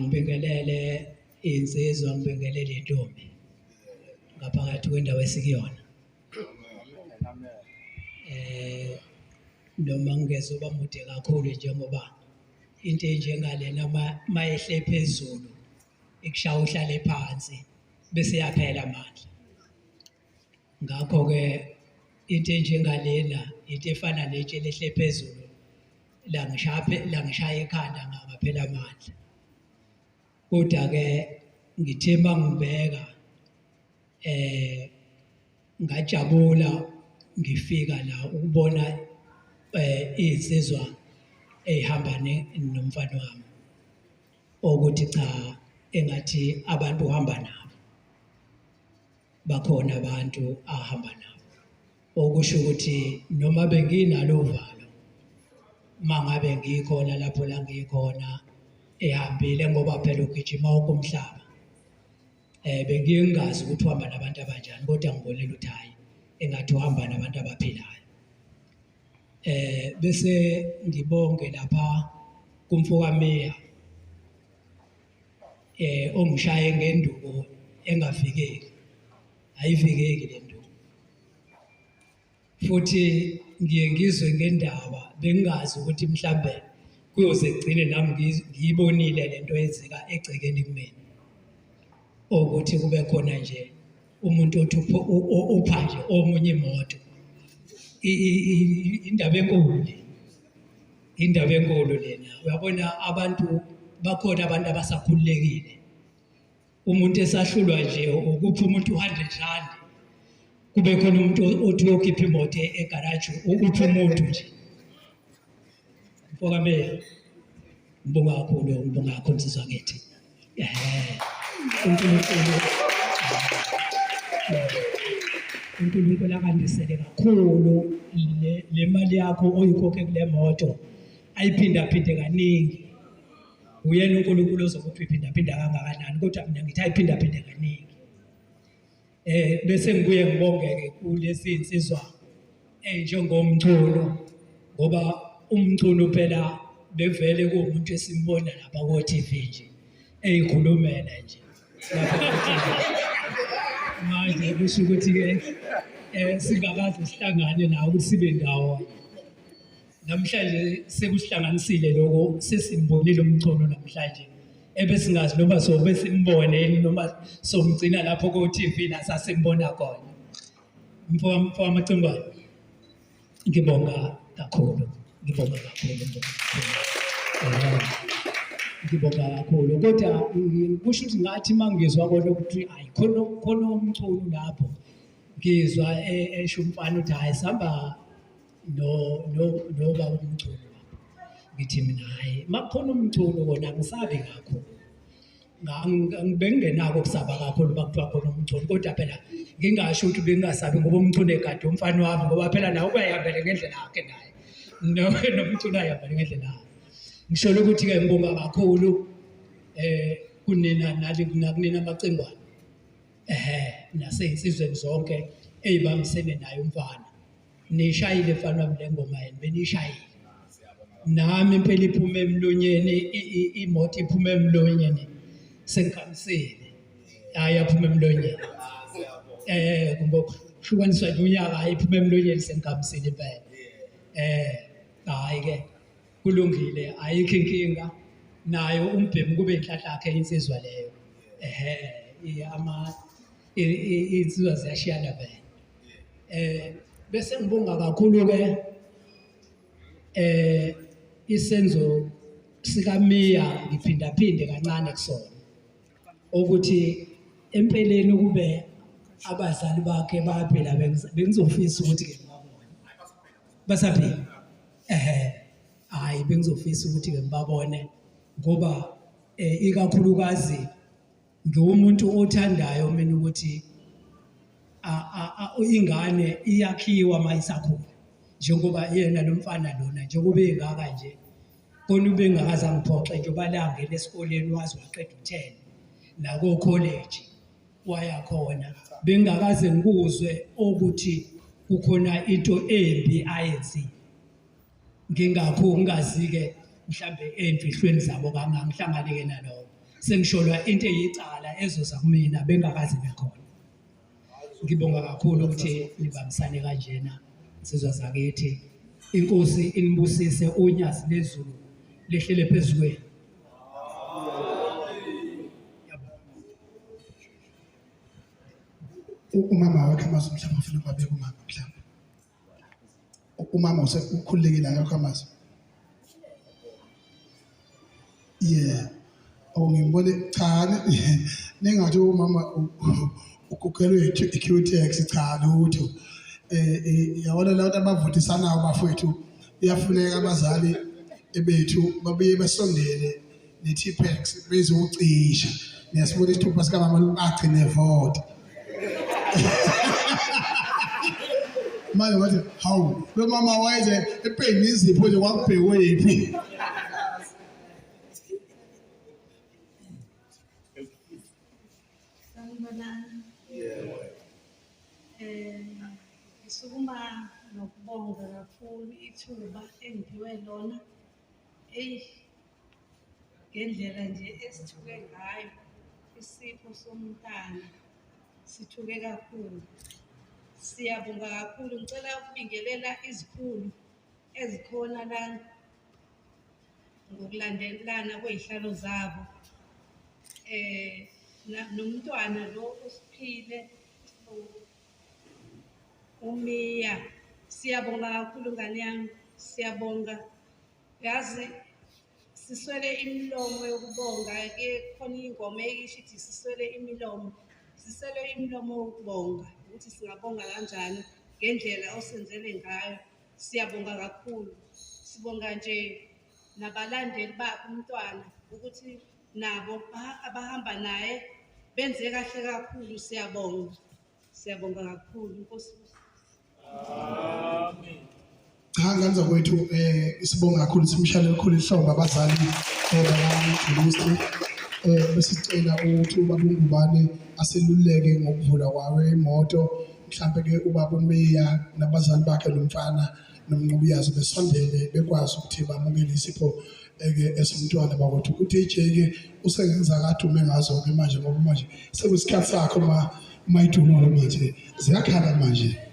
Angibingelele insizwa ngibingelele intombi ngaphakathi kwendawo esikuyona. Eh noma ngingezoba mude kakhulu njengoba into enjengalena mayehle phezulu ikushaya uhlale phansi bese yaphela amandla. Ngakho-ke into enjengalena into efana netshe lehle phezulu langishaya langishaya ekhanda ngaphela amandla. Kodwa-ke ngithe uma ngibheka eh ngajabula ngifika la ukubona eh izinsizwa ey'hamba nomfana wami ukuthi cha engathi abantu uhamba nabo. Bakhona abantu ahamba nabo okusho ukuthi noma benginalo uvalo mangabe ngikhona lapho la ngikhona ehambile ngoba phela ugijima wonke umhlaba eh bengingazi ukuthi uhamba nabantu abanjani kodwa ngibonile ukuthi hayi engathi uhamba nabantu abaphilayo eh bese ngibonge lapha kumfokamiya eh ongishaye ngenduku engavikeki ayivikeki le nduku futhi ngiye ngizwe ngendaba bengingazi ukuthi mhlambe kuyoze kugcine nami ngiyibonile lento yenzeka egcekeni kumina ukuthi kube khona nje umuntu othi upha nje omunye imoto indaba enkulu le Indaba enkulu lena. Uyabona abantu bakhona abantu abasakhululekile. Umuntu esahlulwa nje ukupha umuntu u-100 rand kube khona umuntu othi uyokhipha imoto egaraji ukupha umuntu nje. Mfoka Meya, ngibonga kakhulu, ngibonga kakhulu nsizwa ngithi. uNkulunkulu uNkulunkulu akandisele kakhulu le mali yakho oyikhokhe kule moto ayiphindaphinde kaningi uyena uNkulunkulu ozokuthi uyiphindaphinda kangakanani kodwa mina ngithi ayiphindaphinde kaningi Eh bese ngibuye ngibongeke kulezi insizwa enjengomculo ngoba umculo phela bevele kuwumuntu esimbona lapha ko TV nje eyikhulumela nje lapha ko TV. Manje kusho ukuthi ke eh singakaze sihlangane nawe ukuthi sibe ndawonye. Namhlanje sekusihlanganisile lokho sesimbonile umculo namhlanje ebesingazi noma sobe simbone yini noma somgcina lapho ko-TV la sasimbona khona. Mfo wamacingwane ngibonga kakhulu ngibonga kakhulu ngibonga kakhulu. Ngibonga kakhulu kodwa kusho ukuthi ngathi uma ngizwa kona ukuthi ayi khona khona umculo lapho ngizwa e, esho umfana ukuthi hhayi sihamba no no nobaba umculo lapho ngithi mina hhayi makukhona umculo kona angisabi kakhulu bengingenako ukusaba kakhulu uma kuthiwa khona umculo kodwa phela ngingasho ukuthi bengingasabi ngoba umculo egade umfana wami ngoba phela nawe uyayihambele ngendlela yakhe naye nomculo ayihambele ngendlela yakhe ngisholo ukuthi-ke ngibonga kakhulu um kunina nali nakunina amacingwane ehe nasey'nsizweni zonke ey'bambisene naye umfana Nishayile mfana wami le ngoma yenu benishayile. Nami impela iphume emlonyeni imoto iphume emlonyeni sengikhamisile. Hayi yaphuma emlonyeni. Eh ngokuhlukaniswa nje unyaka hayi iphume emlonyeni sengikhamisile impela. Eh hayi ke kulungile ayikho inkinga nayo umbhemu kube inhlanhla yakhe insizwa leyo. Ehhe ama insizwa ziyashiyana vele. Eh bese ngibonga kakhulu ke eh isenzo sikaMiya ngiphindaphinde kancane kusona ukuthi empeleni kube abazali bakhe baphila bengizofisa ukuthi ke ngibabone basaphila ehe hayi bengizofisa ukuthi ke ngibabone ngoba eh, ikakhulukazi Ngiwumuntu othandayo mina ukuthi ingane iyakhiwa uma isakhula njengoba yena lo mfana lona njengoba engaka nje kona ubengakaze angiphoxe njengoba langena esikoleni waze waqeda u-ten nakokholeji waya khona bengingakaze ngikuzwe ukuthi kukhona into embi ayenzile. Ngingakho ngingazi-ke mhlambe ey'mfihlweni zabo kangangihlangane-ke naloko. Sengisholwa into eyicala ezoza kumina bengakaze bekhona. Ngibonga kakhulu ukuthi nibambisane kanjena nsizwa zakithi. Inkosi inibusise unyazi lezulu lehlele phezu kwenu. Umama wakhe amazwi mhlawumbe ufuna ukwabeka umama mhlawumbe. Umama ukhululekile akekho amazwi. Yeah. Oh ngimbone cha ningathi umama ugugelwe i-Qtex cha lutho. Eh, eh yabona la bantu abavuthisanayo bafowethu iyafuneka abazali bethu babuye basondele ne-T-Pax bezocisha niyasibona isithupha sikamama agcine vota manje wathi hawu lo mama wayeze epeni izipho nje kwakubhekwephi. Sanibonani. Yebo. Eh ngisukuma nokubonga kakhulu ithuba engiphiwe lona. Eyi ngendlela nje esithuke ngayo isipho somntana sithuke kakhulu. Siyabonga kakhulu. Ngicela ukubingelela izikhulu ezikhona la ngokulandelana kwey'hlalo zabo. Eh nomntwana lo osiphile uMiya. Siyabonga kakhulu ngane yami, siyabonga. Yazi siswele imilomo yokubonga ke khona ingoma eyisho ithi siswele imilomo. Siswele imilomo yokubonga ukuthi singabonga kanjani ngendlela osenzele ngayo. Siyabonga kakhulu. Sibonga nje nabalandeli bakhe umntwana ukuthi nabo abahamba naye benze kahle kakhulu. Siyabonga. Siyabonga kakhulu Nkosi. Amen. Cha ngane zakwethu eh isibonga kakhulu simshayele elikhulu ihlombe abazali eh bakaJulisti eh besicela ukuthi ubaba uNgubane aseluleke ngokuvula kwayo imoto mhlambe ke ubaba uMeya nabazali bakhe nomfana nomnqobiyazi besondele bekwazi ukuthi bamukele isipho eke esomntwana bakwethu uDJ ke usengenza kadume ngazo ke manje ngoba manje sekuyisikhathi sakho ma mayidulolo manje ziyakhala manje.